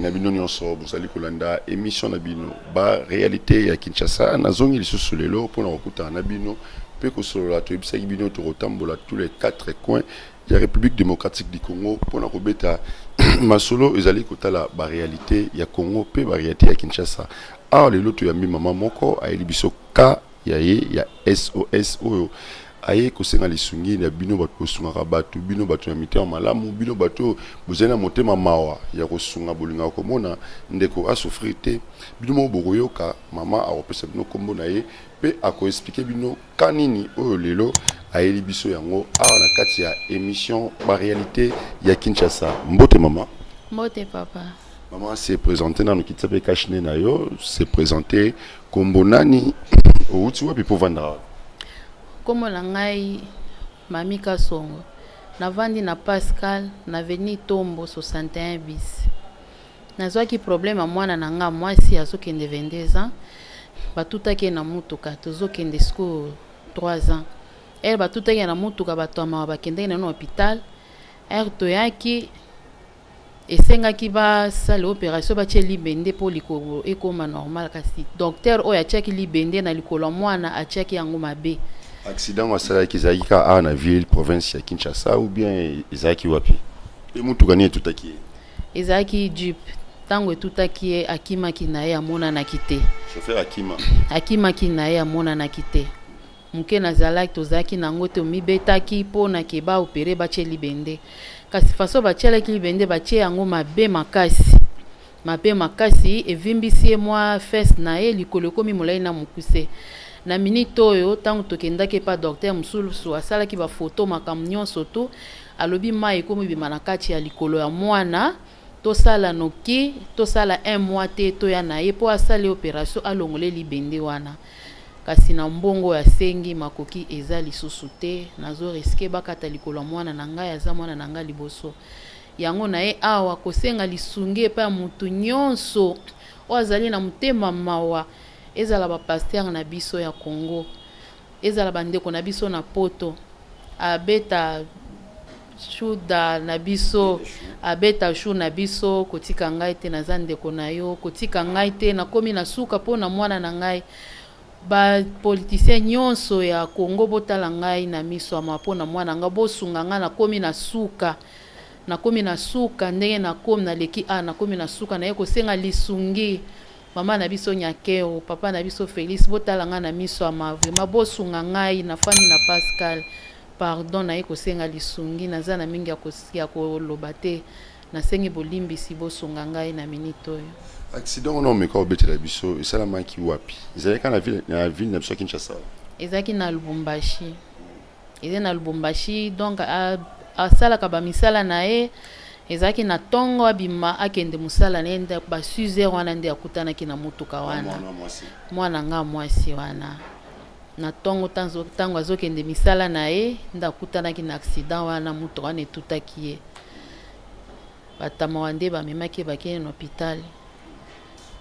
Na bino nyonso bozali kolanda émission na bino Ba Réalité ya Kinshasa. Nazongi lisusu lelo mpona kokutana na bino mpe kosolola. Toyebisaki bino tokotambola tous les quatre coins ya République démocratique du Congo mpona kobeta masolo ezali kotala baréalité ya Congo mpe baréalité ya Kinshasa. Awa lelo toyambi mama moko, ayeli biso ka ya ye ya SOS oyo aye kosenga lisungi na bino bato bosungaka bato, bino bato ya mitema malamu, bino bato oyo bozali na motema mawa ya kosunga, bolingaka komona ndeko asouffrir te. Bino moko bokoyoka mama akopesa bino nkombo na ye mpe akoexpliquer bino ka nini oyo lelo ayeli biso yango awa na kati ya émission Baréalité ya Kinshasa. Mbote, mama. Mbote, papa. Mama, se présente nano, kitisa mpe cache-nez na yo, se présente. Kombo nani, outi wapi mpo ovandaka wapi? Nkombo na ngai Mami Kasongo. Navandi na Pascal, na avenue Tombo 61 bis. Nazwaki problème ya mwana na nga mwasi, azokende 22 ans. Batutaki ye na mutuka. Tozokende sikoyo 3 ans. Ere batutaki ye na mutuka, bato ya mawa bakendaki na hôpital. Ere toyaki, esengaki basala opération, batie libende mpo likolo ekóma normal. Kasi docteur oyo atiaki libende na likolo ya mwana atiaki yango mabe. Accident oyo asalaki ezalaki kaka awa na ville province ya Kinshasa ou bien ezalaki wapi? Mpe mutuka nini etutaki ye? Ezalaki jeep. Ntango etutaki ye, akimaki na ye, amonanaki te. Chauffeur akima? Akimaki na ye, amonanaki te. Moke nazalaki, tozalaki nango te. Omibetaki mpo na ke baopérer, batie libende. Kasi façon batielaki libende, batie yango mabe makasi, mabe makasi, evimbisi ye mwa fesse na ye, likolo ekomi molai na mokuse. Na minute oyo, ntango tokendaki epa docteur mosusu, asalaki bafoto, makambo nyonso tu, alobi mai ekomi bima na kati ya likolo ya mwana. Tosala noki, tosala un mois te, toya na ye mpo asali opération, alongole libende wana. Kasi na mbongo oyo asengi, makoki eza lisusu te. Nazorisquer bakata likolo ya mwana na ngai, aza mwana na ngai liboso. Yango na ye awa kosenga lisungi epai ya motu nyonso oyo azali na motema mawa, ezala bapasteur na biso ya Congo, ezala bandeko na biso na Poto, abeta shuda na biso, abeta shu na biso. Kotika ngai te, naza ndeko na yo, kotika ngai te. Nakomi na suka mpo na mwana na ngai. Bapoliticien nyonso ya Congo, botala ngai na miso ama mpo na mwana ngai, bosunga ngai. Nakomi na suka, nakomi na suka. Ndenge nakomi, naleki a nakomi na suka. Naye kosenga lisungi. Mama na biso Nyakero, papa na biso Félix, botala ngai na miso ama, vraiment bosunga ngai. Nafandi na Pascal, pardon. Naye kosenga lisungi, naza na mingi ya koloba te. Nasengi bolimbisi, bosunga ngai na minute oyo. Accident wana omeka obetela biso, esalamaki wapi? Ezalaki na ville na biso ya Kinshasa? Ezalaki na Lubumbashi, eza na Lubumbashi. Donc asalaka bamisala na ye, ezalaki na ntongo, abima akende mosala na ye nde ba 6 heures wana nde akutanaki na motuka wana. Mwana nga mwasi wana, na ntongo, ntango azokende misala na ye, nde akutanaki na accident wana. Motuka wana etutaki ye. Batamawa nde bamemaki ye, bakende na hôpital.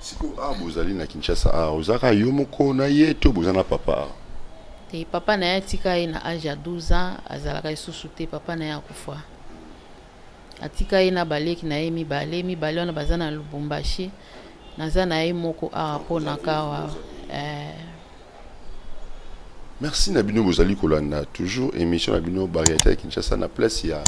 Sikoyo awa bozali na Kinshasa awa, ozalaka yo moko na ye to boza na papa awa? Te, papa na ye atika ye na âge ya 12 ans, azalaka lisusu te. Papa na ye akufa, atika ye na baleki na ye mibale. Mibale wana baza na Lubumbashi. Naza na ye moko awa mpo na kawa eh. Merci na bino bozali kolanda toujours émission na bino Baréalité ya Kinshasa. Na place ya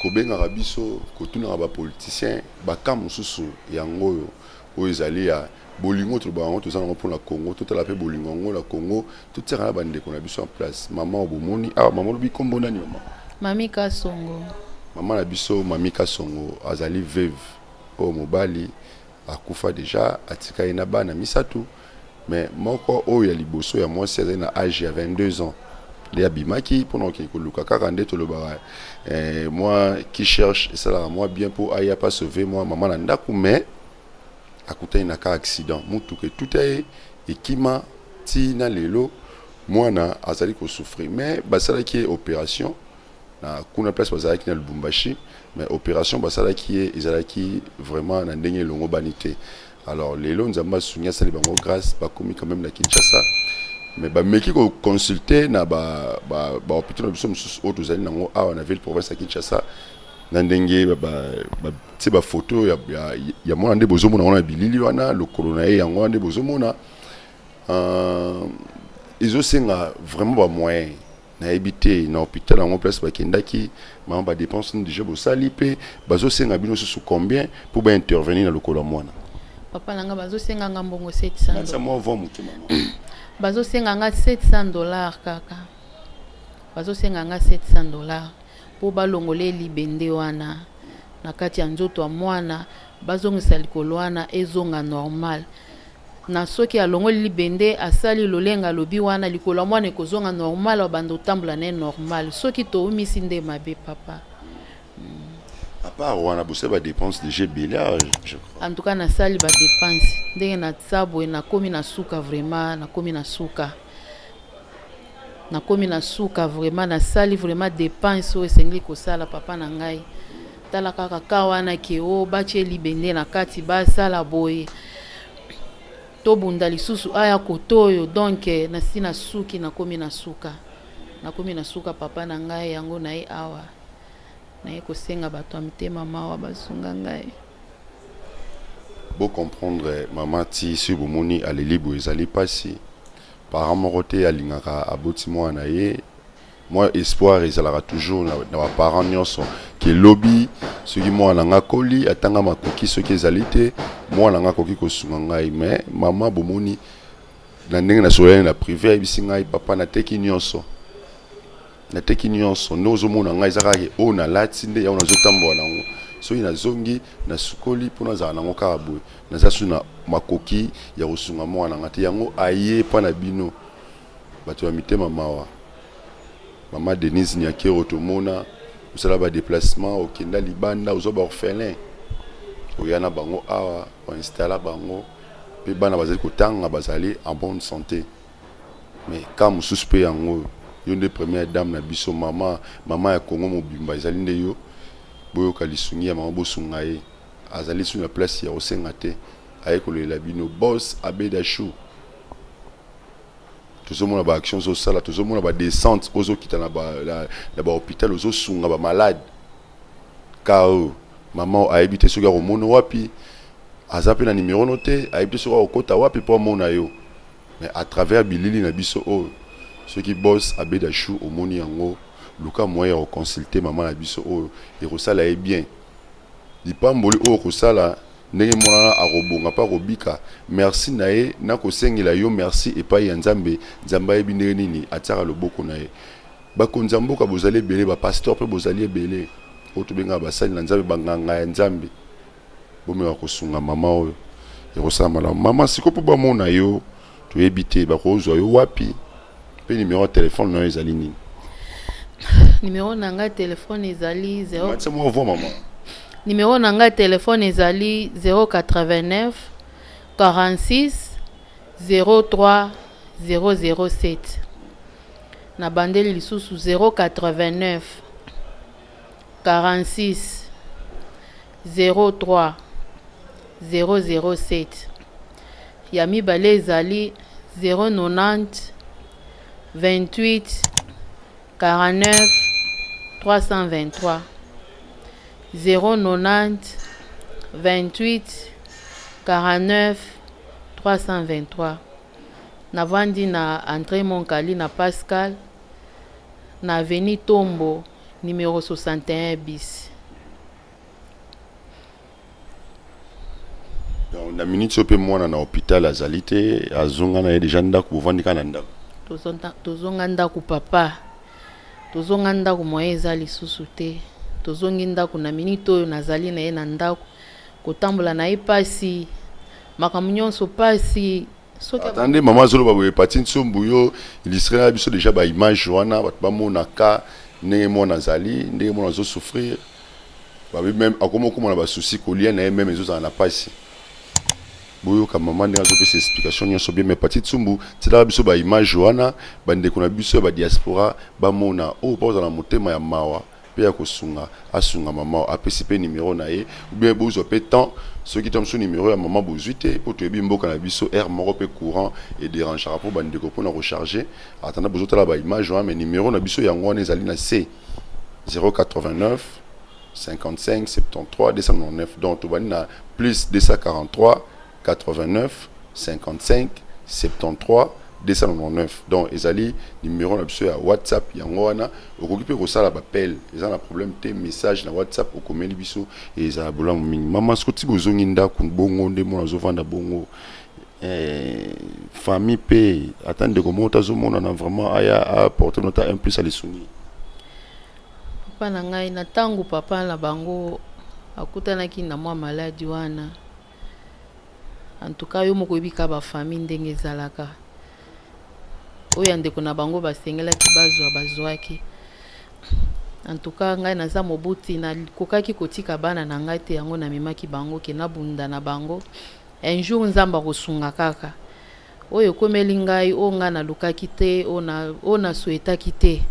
kobengaka biso, kotunaka bapoliticien, baka mosusu yango oyo, oyo ezali ya bolingo tolobaka yango, toza nango mpona Congo. Totala mpe bolingo yango na Congo, totiaka na bandeko na biso en place. Mama oyo bomoni awa, mama, olobi nkombo nani, mama? Mami Kasongo. Mama na biso Mami Kasongo azali veuve oyo mobali akufa déjà, atika ye na bana misato. Mais moko oyo ya liboso ya mwasi azali na âge ya 22 ans nde abimaki mpona kokende koluka kaka nde tolobaka mwa qui cherche esalaka mwa bien mpo aya pa sauver mwa mama na ndako. Mais akutani na ka accident, mutuka etuta ye, ekima. Ti na lelo mwana azali kosouffrir. Mais basalaki ye opération na kuna place bazalaki na Lubumbashi. Mais opération basalaki ye ezalaki vraiment na ndenge elongo bani te. Alors lelo Nzambe asungi, asali bango grâce, bakomi quand même na Kinshasa. Mais bameki koconsulte na bahôpitaux na biso mosusu oyo tozali nango awa na ville province ya Kinshasa. Na ndenge batie bafoto ya mwana nde bozomona wana, bilili wana, lokolo na ye yango wana nde bozomona. Ezosenga vraiment bamoyen. Nayebi te na hôpital yango place bakendaki mama, badépense nini déjà bosali mpe bazosenga bino susu combien mpo baintervenir na lokolo ya mwana? Papa na nga, bazosenga nga mbongo 700. Matisa mwa voix moke, mama. Bazosenga nga 700 $ kaka. Bazosenga nga 700 $ mpo balongola libende wana na kati ya nzoto ya mwana, bazongisa likolo wana ezonga normal. Na soki alongoli libende, asali lolenga alobi wana, likolo ya mwana ekozonga normal, abanda otambola na ye normal. Soki toumisi nde mabe, papa. À part wana, bosali badépense déjà ebele, ah, je crois. En tout cas nasali badépense ndenge natia boye, nakomi na suka vraiment, nakomi na suka, nakomi na suka vraiment. Nasali vraiment dépense oyo esengeli kosala, papa na ngai. Tala kaka ka wana ke o batie libende na kati, basala boye, tobunda lisusu aya koto oyo. Donc nasi na suki, nakomi na suka, nakomi na suka, papa na ngai. Yango na ye awa, naye kosenga bato ya mitema mawa basunga ngai. Bocomprendre mama ti soki bomoni aleli boye, ezali mpasi. Parent moko te alingaka aboti mwana na ye. Mwa espoir ezalaka toujours na baparent nyonso ke lobi soki mwana na nga akoli, atanga, makoki soki ezali te, mwana na nga akoki kosunga ngai. Mais mama, bomoni na ndenge nasolani na privé, ayebisi ngai: "Papa, nateki nyonso, nateki nyonso. Nde ozomona ngai eza kaka oyo nalati nde yango nazotambola nango. Soki nazongi, nasukoli mpo nazala nango kaka boye. Naza su na makoki ya kosunga mwana nga te." Yango aye mpa na bino, bato ya mitema mawa. Mama Denise Nyakero, tomona osala badéplacement, okenda libanda, ozwa baorphelin, oya na bango awa, oinstalla bango mpe bana bazali kotanga, bazali en bonne santé. Mais ka mosusu mpe yango, yo nde première dame na biso, mama, mama ya Congo mobimba ezali nde yo. Boyoka lisungi ya mama, bosunga ye. Azali su na place ya kosenga te, aye kolela bino. Boss Abeda Chou, tozomona baaction ozosala, tozomona badescente ozokita na bahôpital, ozosunga bamalade. Ka oyo mama ayebi te soki akomona wapi, aza mpe na nimero no te, ayebi te soki akokota wapi mpo amona yo. Mais à travers bilili na biso oyo, soki boss Abeda Chou omoni yango, luka moyen ya koconsulte mama na biso oyo, ekosala ye bien. Lipamboli oyo kosala ndenge mwana akobonga mpe akobika, merci na ye nakosengela yo merci epai ya Nzambe. Nzambe ayebi ndenge nini atiaka loboko na ye. Bakonzi ya mboka bozali ebele, bapasteur mpe bozali ebele, oyo tobengaka basali na Nzambe, banganga ya Nzambe, bomeka kosunga mama oyo, ekosala malamu. Mama, sikoyo mpo bamona yo, toyebi te bakozwa yo wapi mpe nimero ya telefone na yo ezali nini? Nimero na ngai telefone ezali 0 Matisa mwa voix, mama. Nimero na ngai telefone ezali 089 46 03 007. Nabandeli lisusu: 089 46 03 007. Ya mibale ezali 090 28 49 323, 090 28 49 323. Navandi na entrée Monkali na Pascal, na avenue Tombo, numéro 61 bis. Donc na minute oyo mpe mwana na hôpital azali te, azonga na ye déjà ndako, bovandi kaka na ndako? Tozonga ndako, papa, tozonga ndako. Moyen eza lisusu te, tozongi ndako. Na minute oyo nazali na ye na ndako, kotambola na ye pasi, makambo nyonso pasi. Soki Ata nde mama azoloba boye, Pati Nsombu, yo illustre na biso déjà baimage wana, bato bamonaka ndenge mwana azali, ndenge mwana azosouffrir. Babi même akoma okóma na basusi, kolia na ye même ezozala na pasi. Boyoka mama ndenge azopesa explication nyonso bien. Mais Pati Tsumbu, tielaka biso baimage wana, bandeko na biso ya badiaspora bamona oyo mpo ozala na motema ya mawa mpe ya kosunga, asunga mama. Apesi mpe nimero na ye, ou bien bozwa mpe temps soki ta mosusu nimero ya mama bozwi te, mpo toyebi mboka na biso, aire moko mpe courant edérangeaka mpo bandeko mpona kocharge. Atanda bozotala baimage wana, mais nimero na biso yango wana ezali na c 089. 55 73 299. Donc tobandi na plus 243 89 55 73 299. Donc ezali numéro na biso ya WhatsApp, yango wana. Okoki mpe kosala baappel, eza na problème te. Message na WhatsApp, okomeli biso, ezala bolamu mingi. Mama, soki ti bozongi ndako bongo, nde mona azovanda bongo, famille mpe, ata ndeko moko tazomonana vraiment aya aapporte nota un plus alisungi? Papa na ngai, na ntango papa na bango akutanaki na mwa maladi wana, en tout cas yo moko oyebi ka bafamille ndenge ezalaka. Oyo ya ndeko na bango basengelaki bazwa, bazwaki. En tout cas ngai naza mobuti, nakokaki kotika bana na ngai te. Yango namemaki bango ke nabunda na bango. Un jour Nzambe akosunga kaka. Oyo ekomeli ngai, oyo ngai nalukaki te, oyo nasouhaitaki te,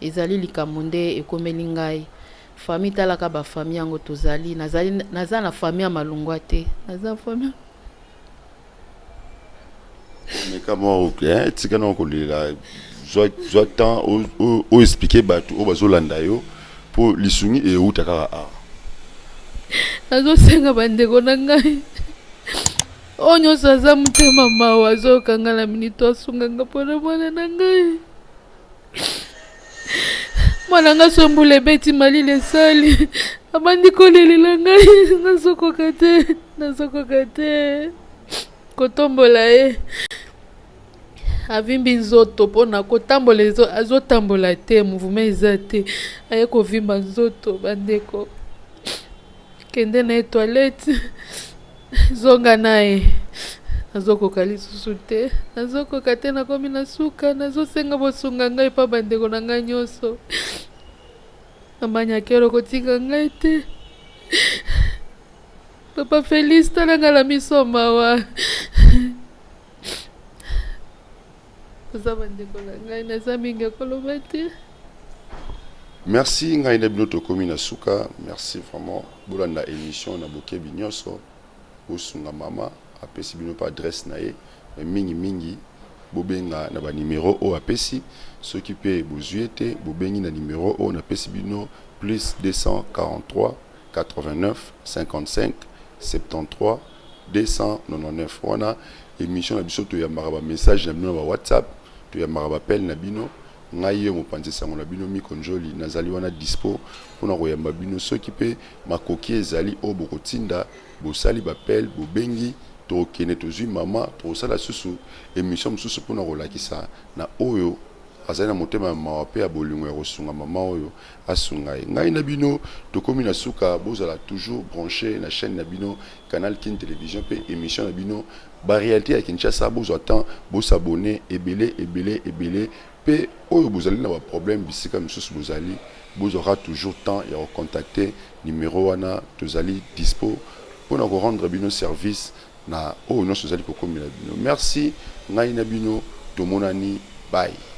ezali likambo nde ekomeli ngai. Famille, talaka bafamille yango tozali. Nazali, naza na famille ya malungwa te, naza famille. Meka mwa tika na kolela, zwa temps oexpliquer bato oyo bazolanda yo, mpo lisungi euta kaka awa. Nazosenga bandeko na ngai oyo nyonso aza motema mawa, azokanga na minito, asunganga mpona mwana na ngai. Mwana nga so mbula ebeti, malili esali, abandi kolelela ngai. Nazokoka te, nazokoka te kotombola ye. Avimbi nzoto mpona kotambola, azotambola te, mouvement eza te, aye kovimba nzoto. Bandeko, kende na ye toilette, zonga na ye. Nazokoka lisusu te, nazokoka te, nakomi na suka. Nazosenga bosunga ngai mpa bandeko na ngai nyonso. Namanyakelo kotika ngai te. Papa Félix, tala ngai na miso mawa. Oza bandeko na ngai, naza mingi koloba te. Merci. Ngai na bino tokomi na suka. Merci vraiment. Bolanda émission na bokebi nyonso, bosunga mama. Apesi bino mpe adresse na ye, me mingimingi bobenga na banimero oyo apesi. Soki mpe bozwi ete bobengi na nimero oyo napesi bino, plus 243 89 55 73 299. Wana émission na biso, toyambaka bamessage na bino na baWhatsApp, toyambaka baappel na bino. Ngai ye mopanzi sango na bino Miko Njoli, nazali wana dispo mpona koyamba bino. Soki mpe makoki ezali oyo bokotinda, bosali baappel, bobengi, tokokende, tozwi mama, tokosala susu émission mosusu mpona kolakisa na oyo azali na motema ya mawa mpe ya bolingo ya kosunga mama oyo, asunga ye. Ngai na bino tokomi na suka. Bozala toujours branché na chaîne na bino Canal Kin Télévision mpe émission na bino Baréalité ya Kinshasa. Bozwa temps bos'abonner ebele ebele ebele. Mpe oyo bozali na baproblème bisika misusu bozali, bozwaka toujours temps ya kocontacter numéro wana. Tozali dispo mpona korendre bino service na oyo nyonso ezali kokomela bino. Merci. Ngai na bino tomonani. Bye.